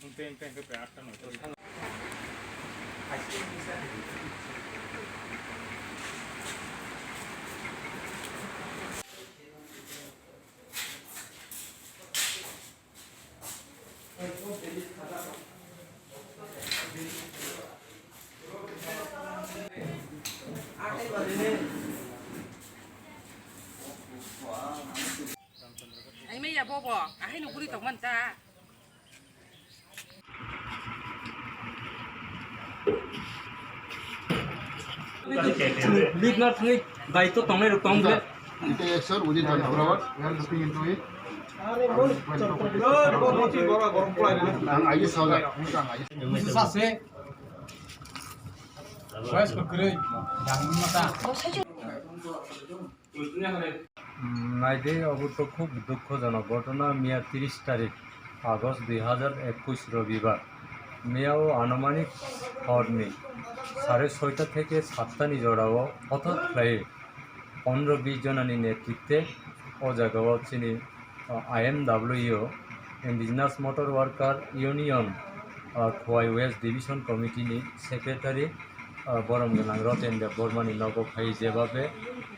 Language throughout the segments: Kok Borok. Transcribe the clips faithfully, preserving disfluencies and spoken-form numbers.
Ai maya bobo, ahai no guri tongman ta. Lead na thangwi daitw tongnai rok tong bwle. Take action within twenty-four hours. We are looking into it. Ang aye sajak, ang aye. Busu sase. Voice ko kwrwi. Dangni mata. Naidi, obo to khub dukhojonok ghotona. Miya tiris tarik August dui hajar ekush Robibar. Miya o anumanik horni sare soita theke satta ni jora o hothat khlai pondro bis jona ni netritwe o jaga o chini, ah, I M W, Indigenous Motor Worker Union, ah, Khowai West Division Committee ni Secretary, ah, borom gwnang Roten Debbarma ni nogo phai, jebabe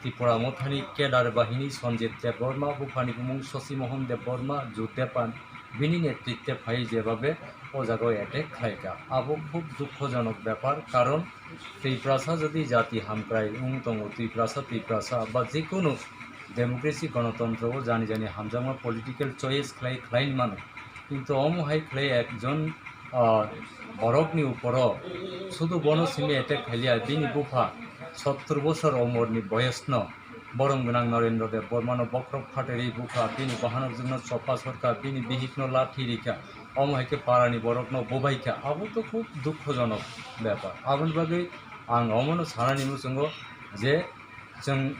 Tipra Mothani cadre bahini Sanjit Debbarma, buphani bumung Shashi Mohan Debbarma, Jut Depan, bini netritwe phai jebabe o jaga o attack khlai kha. Abo khub dukhojonok bepar, karon Tiprasa jodi jati hamkrai wng tongo, Tiprasa, Tiprasa ba jikunu democracy gonotontro o jani jani hamjakma political choice khlai khlai mano. Kintu omo hai khlai ekjon, ah, borokni uporo sudu bono simi attack khailiya, bini bupha sottor bosor omorni boyosno borom gwnang Narendra Debbarmano bokhorok phateri bukha, bini bahanokjwkno chopa sorkha, bini bihikno lathi rikha, omo hai khe parani borokno bubaikha. Abo to khub dukhojonok bepar. Aboni bagwi ang omono sanani muchungo je, chwng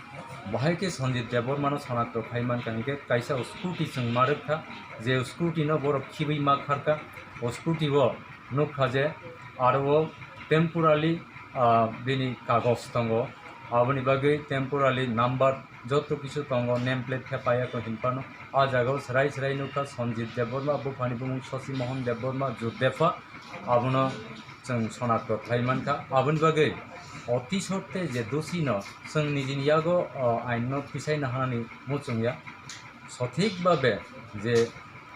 bahai khe Sanjit Debbarmano sanakto khai mankha hinkhe kaisa scooty chwng ma rwkha, je scooty no borok khibwi ma kharkha. O scooty o nukha je aro o temporary, ah, bini kagoj tongo, aboni bagwi temporary number joto kisu tongo, name plate khe paiya ko hinphano. A jaga o swrai swrai nukha Sanjit Debbarma, buphani bumung Shashi Mohan Debbarma, Jut Depha, abono chwng sonakto khlai mankha. Aboni bagwi oti sotte je dosi no chwng nijini yago, o, ain no pisai nahanani muchungya. Sothik babe je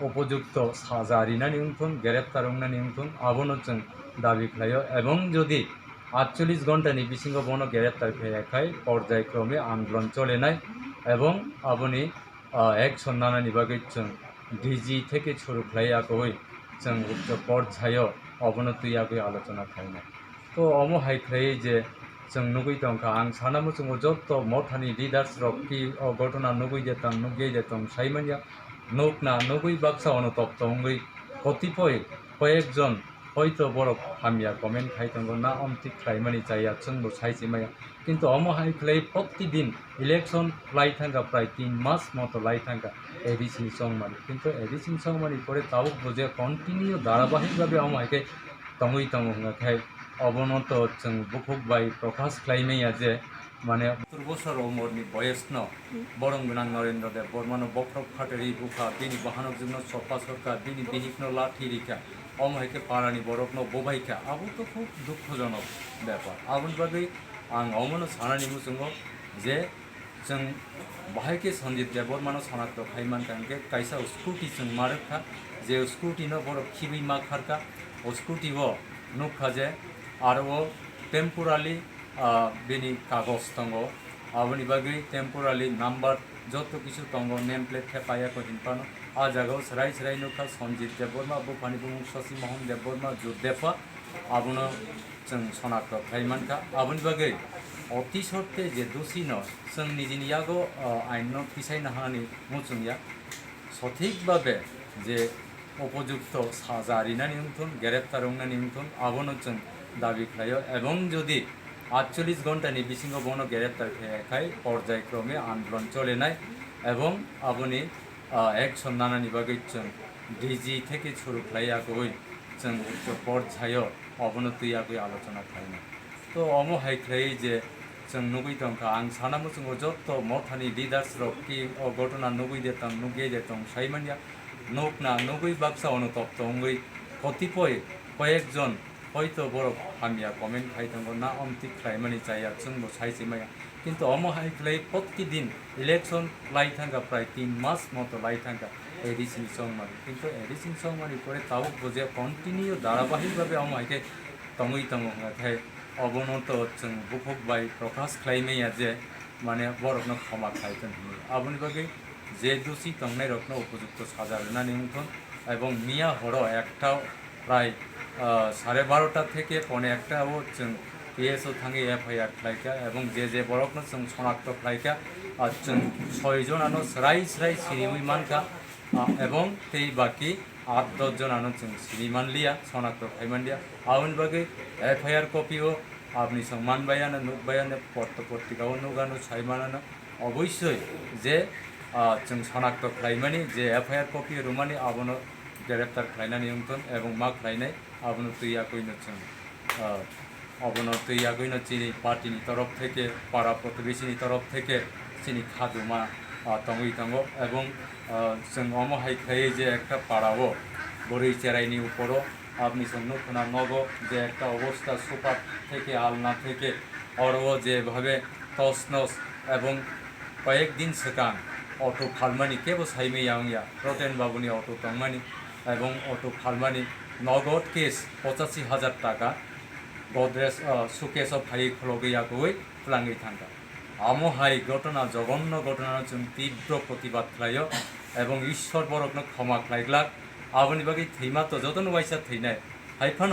upojukto saja rinani wngthun, greptar wngnani wngthun, abono chwng dabi khlaio. Ebong jodi atchollish ghonta ni bisingo bono greptar khaiya khai porjai krome andolon cholenai, ebong aboni ah, action nanani bagwi chwng D G theke suru khlai ya kwrwi chwng ucho porjai o obono twi yagwi alochona khlainai. To omo hai khlaiwi je chwng nugwi tongkha, ang sana muchungo joto mothani leaders rok ki o ghotona nugwi de tong, nugwi de tong sai manya, nukna nugwi baksa ono topto wngwi kotipoi koyek jon hoito borok hamya comment khai tongo, na omtwi khlaimani chaya chwngbo sai se maya. Kintu omo hai khlai protidin election lai thangkha, prai tin mas moto lai thangkha A D C ni chongmani. Kintu A D C ni chongmani pore tabuk bo je continue dharabahik bhabe omo hai khe tongwi tongo hwnga khe obono to chwng bukhuk bai prokash khlai manya je, mane, sottor bosor umorni boyosno borom gwnang Narendra Debbarmano bokhorok phateri bukha, bini bahanokjwkno chopa sorkha, bini bihikno lathi rikha, omo hai khe parani borokno bubaikha, abo to khub dukhojonok bepar. Aboni bagwi ang omono sanani muchungo je, chwng bahai khe Sanjit Debbarmano sanakto khai mankha hinkhe kaisa scooty chwng ma rwkha, je scooty no borok khibwi ma kharkha. O scooty o nukha je aro o temporary, ah, bini kagoj tongo, aboni bagwi temporary number joto kisu tongo, name plate khe paiya ko hinphano. A jaga o swrai swrai nukha Sanjit Debbarma, buphani bumung Shashi Mohan Debbarma, Jut Depha, abono chwng sonakto khai mankha. Aboni bagwi oti sotte je dosi no chwng nijini yago, ah, ain no pisai nahanani muchungya. Sothik babe je upojukto saja rinani wngthun, greptar wngnani wngthun, abono chwng dabi khlaio. Ebong jodi atchollish ghonta ni bisingo bono greptar khaiya khai porjai krome andolon cholenai, ebong aboni, ah, action nanani bagwi chwng D G theke suru khlai ya kwrwi chwng ucho porjai o obono twi yagwi alochona khlainai. To omo hai khlaiwi je chwng nugwi tongkha, ang sana muchungo joto mothani leaders rok ki o ghotona nugwi de tong, nugwi de tong sai manya, nukna nugwi baksa ono topto wngwi kotipoi koyekjon hoito borok hamya comment khai tongo, na omtwi khlaimani chaya chwngbo sai se maya. Kintu omo hai khlai protidin election lai thangkha, prai tin mas moto lai thangkha A D C ni chongmani. Kintu A D C ni chongmani pore tabuk bo je continue dharabahik bhabe omo hai khe tongwi tongo hwnkha khe obono to chwng bukhuk bai prokash khlai maya je mane borokno khoma khlai thung hinwi. Aboni bagwi je dusi tongnairokno upojukto saja rwnani wngthun, ebong miya horo ekta prai, ah, sare barota theke pone ekta o chwng P S o thangwi F I R khlaikha, ebong je je borokno chwng sonakto khlaikha, ah, chwng soi jonano srai srai siniwi mankha, ah, ebong tei baki at dos jonano chwng sini manliya, sonakto khai manliya. Aboni bagwi F I R copy o apni chwng manbayano, nukbayano, potto potrika o nugano, sai manano. Obosoi je, ah, chwng sonakto khlaimani, je F I R copy rwmani, abono greptar khlainani wngthun ebong ma khlainai, abono twi yakoino chwng, ah, obono twi yakoino chini party ni torof theke, para protibesi ni torof theke chini khajuma, ah, tongwi tongo. Ebong, ah, chwng omo hai khlaiwi je ekta para o bwrwi cherai ni uporo apni chwng nukho na nogo je ekta obosta super theke alna theke oro o je bhabe tosnos ebong koyek din swkang auto phalmani kebo saimaya wngya, Roten Babuni auto tongmani ebong auto phalmani nogod cash pochashi hajar taka Godrej, ah, suitcase o phaiwi khulogwi yakowi twlangwi thangkha. Amo hai ghotona, jogonno ghotona no chwng tibro protibad khlaio ebong Ishwar borokno khoma khlai glak. Aboni bagwi thwima to jotono waisa thwinai. Hai phano